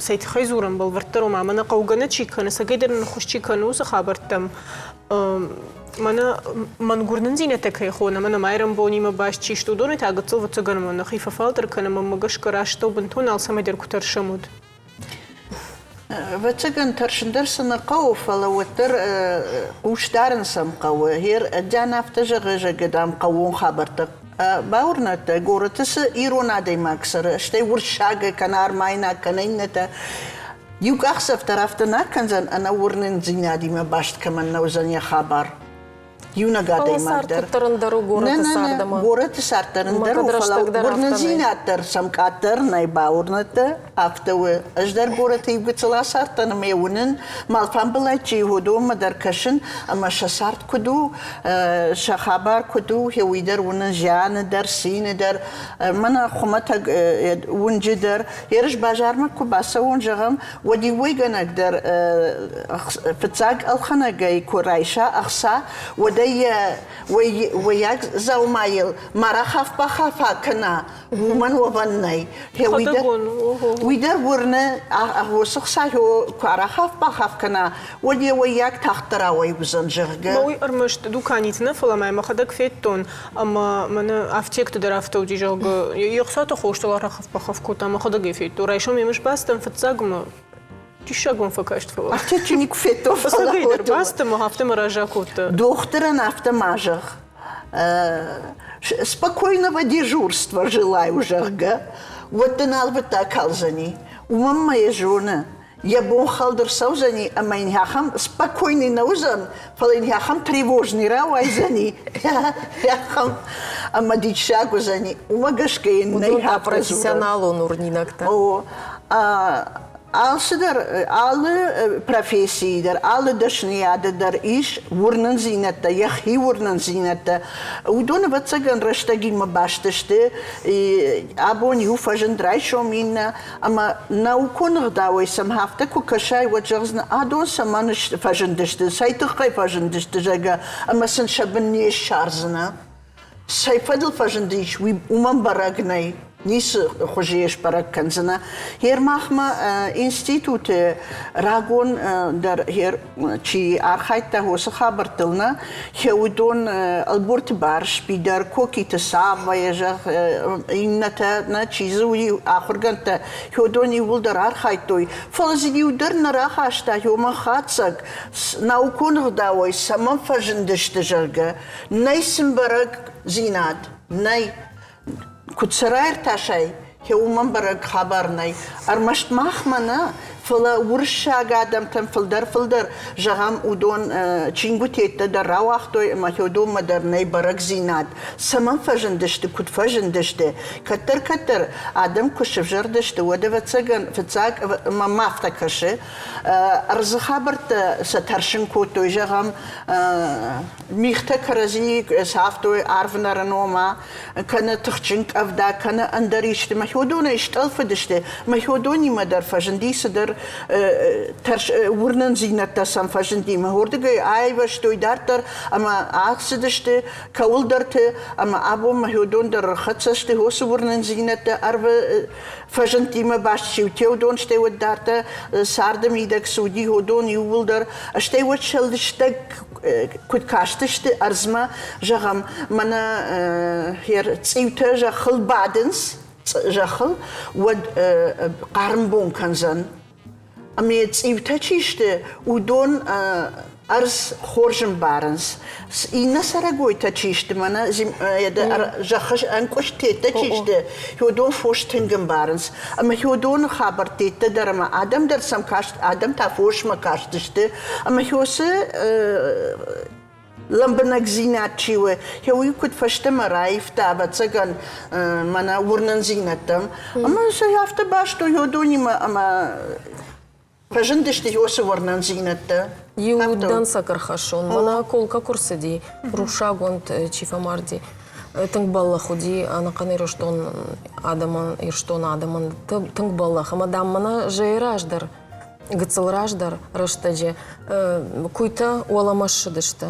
цӕй тыххӕй дзурӕм бӕлвырддӕр, ома мӕнӕ хъӕугӕ нӕ чи кӕны, цӕгӕйдӕр нын ӕххуыс чи кӕны, уыцы хабӕрттӕм. Мӕнӕ мӕнгуырнындзинӕдтӕ кӕй хонӕм, ӕмӕ майрӕмбонимӕ баст чи сты, уыдонӕй та гыццыл ӕвӕццӕгӕн нӕхи фӕфалдӕр кӕнӕм ӕмӕ гӕсгӕ растыл бынтон алцӕмӕй дӕр куы тӕрсӕм, уӕд. Ӕвӕццӕгӕн, тӕрсын дӕр цы нӕ хъӕуы, фӕлӕ уӕддӕр хъус дарын сӕм хъӕуы. Гъер Дианӕ афтӕ зӕгъы, зӕгъгӕ, дам, хъӕууон хабӕрттӕ бауырнӕд дӕ, горӕты цы ирон адӕймаг цӕры, стӕй уырыссаг кӕнӕ армайнаг кӕнӕ иннӕтӕ, иу къахдзӕф дӕр афтӕ нӕ кӕндзӕн, ӕнӕ уырнындзинадимӕ баст кӕмӕн нӕ уыдзӕн йӕ хабар. Иунӕг адӕймаг дӕр. Цард ӕндӕр у горӕты цард ӕмӕ. Горӕты цард дӕр ӕндӕр у, фӕлӕ уырнындзинад дӕр сӕм къаддӕр нӕй бауырныдта, афтӕ у. Ӕз дӕр горӕты иу гыццыл ацардтӕн ӕмӕ йӕ уынын, мӕ алфамбылай чи у, уыдонмӕ дӕр кӕсын, ӕмӕ сӕ цард куыд у, сӕ хабар куыд у, уый дӕр уынын зианы дӕр, цины дӕр, мӕнӕ хуымӕтӕг уынджы дӕр. Ерыс базармӕ куы бацӕуон, зӕгъӕм, уӕд иу уӕйгӕнӕг дӕр фыццаг ӕлхӕнӕгӕй куы райса ӕхца, уӕд ӕй йӕ уӕййаг дзаумайыл ма рахаф-бахафа кӕна, уымӕн уӕвӕн нӕй. Уый дӕр уырны, уыцы хца куы арахаф-бахаф кӕна, уӕд йӕ уӕййаг тагъддӕр ауӕй уыдзӕн, зӕгъгӕ. Уый ӕрмӕст дуканиты нӕ, фӕлӕ ма мӕхӕдӕг федтон, ӕмӕ мӕнӕ афтекты дӕр афтӕ уыди, зӕгъгӕ, йе хцаты хостыл арахаф-бахаф кодта, мӕхӕдӕг ӕй федтон. Райсом ӕм сбацыдтӕн фыццаг ӕмӕ диссаг мӕм фӕкаст, фӕлӕ. Афтечы никуы федтон, фӕлӕ дӕр бацыд ӕмӕ афтӕ мӕ раза кодта. Дохтырӕн афтӕ ма зӕгъ. Спокойного дежурства желаю, зӕгъгӕ, уӕд дын алвыдта калдзӕни. Уымӕн ма йӕ зоны, йӕ бон хӕлд ӕрцӕудзӕни ӕмӕ йын ахӕм спокойный нӕ уыдзӕн, фӕлӕ йын ахӕм тревожный рауайдзӕни, ахӕм ӕмӕ диссаг уыдзӕни. Уымӕ гӕсгӕ йын нӕй профессионалон уырнинӕгтӕ. О, алцыдӕр, алы профессийы дӕр, алы дӕсныйады дӕр ис уырнындзинӕдтӕ, йӕхи уырнындзинӕдтӕ. Уыдон, ӕвӕццӕгӕн, рӕстӕгимӕ баст сты. Абон иу фӕзынд, райсом иннӕ. Ӕмӕ наукон ӕгъдауӕй сӕм афтӕ куы кӕсай, уӕд зӕгъдзынӕ, адон цӕмӕн фӕзындысты, цӕй тыххӕй фӕзындысты, зӕгъгӕ, ӕмӕ сын сӕ бын не ссардзынӕ. Цӕй фӕдыл фӕзындис, уый уымӕн бӕрӕг нӕй. Ницы хуызы йӕ сбӕрӕг кӕндзынӕ. Гъер махмӕ институты рагон дӕр чи архайдта уыцы хабӕрттыл нӕ, уыдон Ӕлборты Барысби дӕр, Кокиты Саввӕйӕ, зӕгъ, иннӕтӕ нӕ, чи дзы уыди ахуыргӕндтӕ, уыдон иууылдӕр архайдтой, фӕлӕ дзы иу дӕр нӕ рахаста уымӕн хатдзӕг, наукон ӕгъдауӕй цӕмӕн фӕзындысты, зӕгъгӕ, нӕй сын бӕрӕгдзинад, нӕй. Куыд сӕ раиртасай, уымӕн бӕрӕг хабар нӕй. Ӕрмӕст махмӕ нӕ, фӕлӕ уырыссаг адӕмтӕн фылдӕр-фылдӕр, зӕгъӕм, уыдон чингуытеттӕ дӕр рауагътой ӕмӕ уыдонмӕ дӕр нӕй бӕрӕгдзинад. Цӕмӕн фӕзындысты, куыд фӕзындысты? Кӕддӕр-кӕддӕр адӕм куы сывзӕрдысты, уӕд, ӕвӕццӕгӕн, фыццаг мӕм афтӕ кӕсы, ӕрдзы хабӕрттӕ сӕ тӕрсын кодтой, зӕгъӕм, мигътӕ кӕрӕдзийы цавтой арвнӕрын, ома кӕнӕ тыхджын къӕвда, кӕнӕ ӕндӕр исты. Махеодонӕй стъӕлфыдысты. Махеодонимӕ дӕр фӕзынди цыдӕр уырнындзинӕдтӕ сӕм фӕзынди. Уырдыгӕй аивӕзтой дарддӕр ӕмӕ ацыдысты кӕуылдӕрты ӕмӕ абон Махеодон дӕр ӕрхӕццӕ сты уыцы уырнындзинӕдтӕ ӕрвы фӕзындтимӕ баст чи у, теудон, стӕй уӕд дарддӕр царды мидӕг цы уыди, уыдон иууылдӕр, стӕй уӕд сӕ лыстӕг куыд кастысты ӕрдзмӕ, зӕгъӕм, мӕнӕ цъиутӕ зӕххыл бадынц, зӕххыл, уӕд хъарм бон кӕндзӕн. Ӕмӕ цъиутӕ чи сты, уыдон ӕрдз хорз ӕмбарынц. Иннӕ цӕрӕгойтӕ чи сты, мӕнӕ зӕххы ӕнкъуысттӕ чи сты, уыдон фос тынг ӕмбарынц. Ӕмӕ уыдоны хабӕрттӕ дӕр ӕмӕ адӕм дӕр сӕм каст, адӕм та фосмӕ кастысты. Ӕмӕ уыцы лӕмбынӕгдзинад чи у, уый куыд фӕстӕмӕ раивта, ӕвӕццӕгӕн, мӕнӕ уырнындзинӕдтӕм. Ӕмӕ сӕ афтӕ бастой уыдонимӕ ӕмӕ фӕзындысты уыцы уырнындзинӕдтӕ. Иу дӕнцӕг ӕрхӕссон. Мӕнӕ Колка куы рцыди, рухсагонд чи фӕмарди. Тынг бӕллӕх уыди ӕнӕхъӕн Ирыстон адӕмӕн, Ирыстоны адӕмӕн тынг бӕллӕх. Ӕмӕ, дам, мӕнӕ зӕйы раздӕр, гыццыл раздӕр рӕстӕджы куыйтӕ уӕлӕмӕ ссыдысты.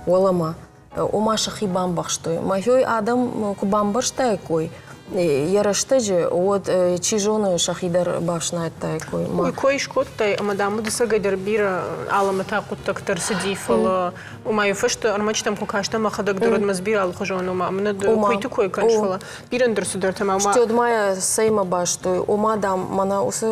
Уӕлӕмӕ. Ома сӕхи бамбӕхстой. Махёй адӕм куы бамбӕрстаиккой йӕ рӕстӕджы, уӕд, чи зоны, сӕхи дӕр бафснайдтаиккой. Уый кой скодтай, ӕмӕ дам уыд дӕр бирӕ алӕмӕтаг хъуыддӕгтӕ ӕрцыди, фӕлӕ ома иу фӕстӕ ӕрмӕджытӕм куы кастӕн мӕхӕдӕг дӕр, уӕд мӕ бирӕ алыхуызон, ома мӕнӕ куыйты кой кӕныс, фӕлӕ бирӕ ӕндӕр цыдӕртӕ ма. Стӕй ма йӕ цӕимӕ бастой? Ома, дам, мӕнӕ уыцы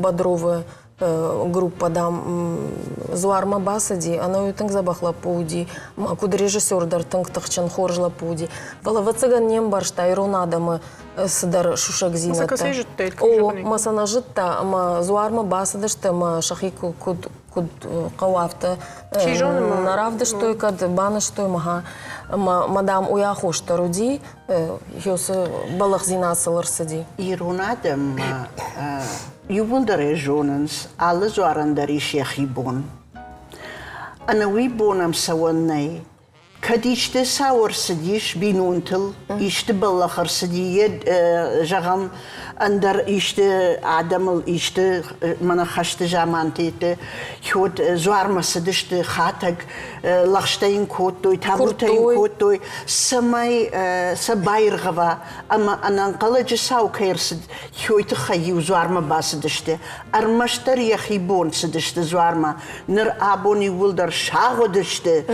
Бодровы группа, дам, дзуармӕ бацыди, ӕнӕуи тынг дзӕбӕх лӕппу уыди, куыд режиссер дӕр тынг тыхджын, хорз лӕппу уыди. Фӕлӕ, ӕвӕццӕгӕн, не мбӕрста ирон адӕмы цыдӕр сусӕгдзинӕдтӕ. О, мӕ сӕ нӕ зыдта, ӕмӕ дзуармӕ бацыдысты ӕмӕ сӕхи куыд куыд хъӕуы, афтӕ нӕ равдыстой, кӕд банызтой мӕ ӕмӕ, мадам, уый аххос дӕр уыди, уыцы бӕллӕхдзинад сыл ӕрцыди. Ирон адӕммӕ иууылдӕр ӕй зонынц, алы дзуарӕн дӕр ис йӕхи бон. Ӕнӕуый бон ӕм цӕуӕн нӕй. Кӕд исты цау ӕрцыдис бинонтыл, исты бӕллӕх ӕрцыди, йе, зӕгъӕм, ӕндӕр исты адӕмыл, исты мӕнӕ хӕсты заманты уӕд дзуармӕ цыдысты хатӕг, лӕгъстӕ йын кодтой, табутӕ йын кодтой, цӕмӕй сӕ баиргъӕва ӕмӕ ӕнӕнхъӕлӕджы цау кӕй ӕрцыд, уый тыххӕй-иу дзуармӕ бацыдысты. Ӕрмӕстдӕр йӕхи бон цыдысты дзуармӕ. Ныр абон иууылдӕр сагъуыдысты,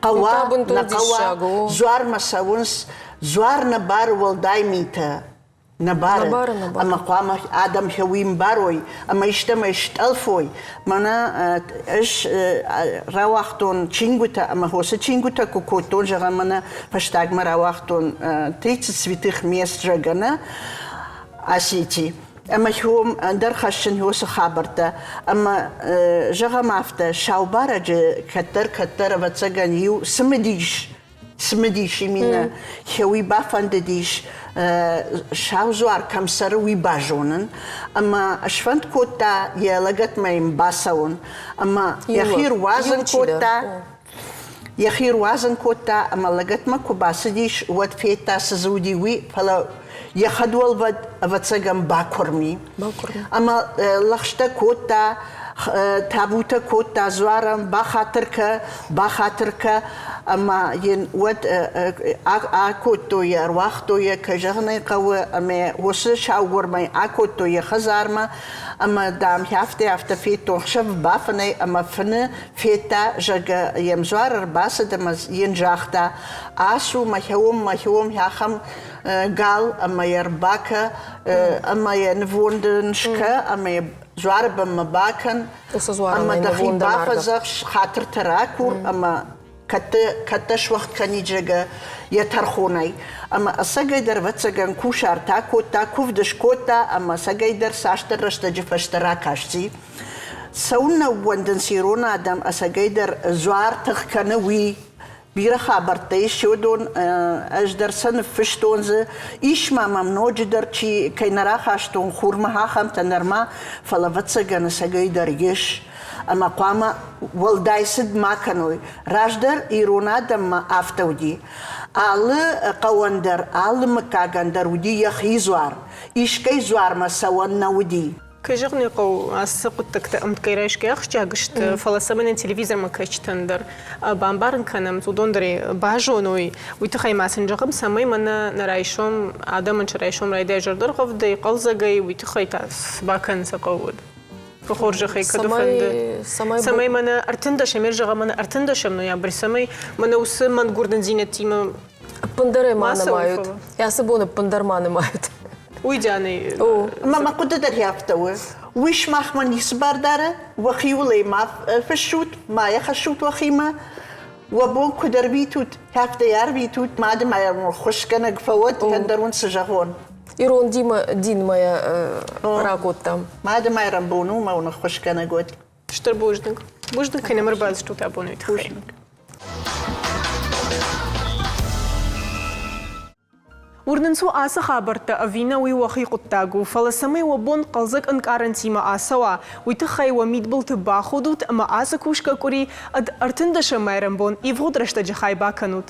хъӕуа, нӕ хъӕуа, дзуармӕ цӕуынц, дзуар нӕ бары уӕлдай митӕ. Нӕ бары, ӕмӕ хъуамӕ адӕм уый мбарой ӕмӕ истӕмӕй стъӕлфой. Мӕнӕ ӕз рауагътон чингуытӕ ӕмӕ хосы чингуытӕ куы кодтон, зӕгъӕм, мӕнӕ фӕстагмӕ рауагътон «Тридцать святых мест», зӕгъгӕ, нӕ Осетии. Ӕмӕ уым ӕндӕр хӕссын уыцы хабӕрттӕ. Ӕмӕ зӕгъӕм афтӕ, сау барӕджы кӕддӕр-кӕддӕр, ӕвӕццӕгӕн, иу цымыдис цымыдис именно уый бафӕндыдис сау дзуар кӕм цӕры, уый базонын. Ӕмӕ сфӕнд кодта йӕ лӕгӕтмӕ йын бацӕуын. Ӕмӕ йӕхи руадзын кодта, йӕхи руадзын кодта ӕмӕ лӕгӕтмӕ куы бацыдис, уӕд федта, цы дзы уыди, уый, фӕлӕ йӕ хӕдуӕлвӕд, ӕвӕццӕгӕн, бакуырми. Ӕмӕ лӕгъстӕ кодта, табутӕ кодта дзуарӕн, бахатыр кӕ, бахатыр кӕ, ӕмӕ йын уӕд акодтой йӕ, ӕруагътой йӕ, кӕй зӕгъын ӕй хъӕуы, ӕмӕ уыцы саугуырмӕй акодтой йӕ хӕдзармӕ, ӕмӕ, дам, афтӕ-афтӕ федтон, хсӕв бафынӕй ӕмӕ фыны федта, зӕгъгӕ, йӕм дзуар ӕрбацыд ӕмӕ йын загъта, ацу, мӕхиуон, мӕхиуон ахӕм гал ӕмӕ йӕ ӕрбакӕ, ӕмӕ йӕ нывонд ын скӕ, ӕмӕ йӕ дзуары бынмӕ бакӕн, ӕмӕ дӕхи бафӕдзӕхс, хатыртӕ ракур ӕмӕ кӕддӕ суӕгъд кӕнид, зӕгъгӕ, йӕ тӕрхонӕй. Ӕмӕ ӕцӕгӕйдӕр, ӕвӕццӕгӕн, кусарт акодта, куывд скодта ӕмӕ ӕцӕгӕйдӕр цасдӕр рӕстӕджы фӕстӕ ракасти. Цӕуылнӕ ууӕндынц ирон адӕм, ӕцӕгӕйдӕр дзуар тых кӕны, уый? Бирӕ хабӕрттӕ ис, уыдон ӕз дӕр сӕ ныффыстон дзы. Ис ма мӕм ноджыдӕр, чи кӕй нӕ рахастон хурмӕ, ахӕмтӕ нырма, фӕлӕ, ӕвӕццӕгӕн, ӕцӕгӕйдӕр ис. Ӕмӕ хъуамӕ уӕлдай цыд ма кӕной. Раздӕр ирон адӕммӕ афтӕ уыди. Алы хъӕуӕн дӕр, алы мыггагӕн дӕр уыди йӕхи дзуар. Искӕй дзуармӕ цӕуӕн нӕ уыди. Кӕй зӕгъын ӕй хъӕуы, ацы хъуыддӕгтӕ ӕмткӕй райсгӕ ахсджиаг сты, фӕлӕ цӕмӕн нӕ телевизормӕ кӕсджытӕн дӕр бамбарын кӕнӕм, уыдон дӕр базоной, уый тыххӕй ма сын зӕгъӕм, цӕмӕй мӕнӕ нӕ райсом адӕмӕн сӕ райсом райдайа зӕрдӕргъӕвдӕй, хъӕлдзӕгӕй, уый тыххӕй та цы бакӕнын сӕ хъӕуы уӕд? Хорзӕхӕй кӕд фӕнды, цӕмӕй мӕнӕ ӕртындӕсӕм, зӕгъӕм, мӕнӕ ӕртындӕсӕм ноябрь, цӕмӕй мӕнӕ уыцы мӕнгуырнындзинӕдтимӕ Ӕппындӕр ӕй ма нымайут. Ацы бон ӕппындӕр ма нымайут. Уый Дианӕ. Мӕ мӕ хъуыды дӕр афтӕ у. Уый сымахмӕ ницы бар дары, уӕхиуыл ӕй ма фыссут, ма йӕ хӕссут уӕхимӕ. Уӕ бон куыд ӕрвитут, афтӕ йӕ ӕрвитут. Мады ма хуысгӕнӕг фӕуӕд, ӕндӕр уын цы зӕгъон. Ирон динмӕ йӕ ракодтам. Мады Майрӕмбон у, мӕ уын ӕххуысгӕнӕг уӕд. Стыр бузныг. Бузныг, кӕй нӕм ӕрбацыдыстут абон уый тыххӕй. Уырнынц уӕ ацы хабӕрттӕ ӕви нӕ, уый уӕхи хъуыддаг у, фӕлӕ цӕмӕй уӕ бон хъӕлдзӕг ӕнкъарӕнтимӕ ацӕуа, уый тыххӕй уӕ мидбылты бахудут ӕмӕ ацы кусгӕ къуыри ӕд ӕртындӕсӕм майрӕмбон ивгъуыд рӕстӕджы хай бакӕнут.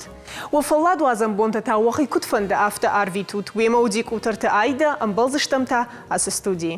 Уӕ фӕлладуадзӕн бонтӕ та уӕхи куыд фӕнды, афтӕ арвитут. Уемӕ уыди Къутӕрты Айдӕ, ӕмбӕлдзыстӕм та ацы студийы.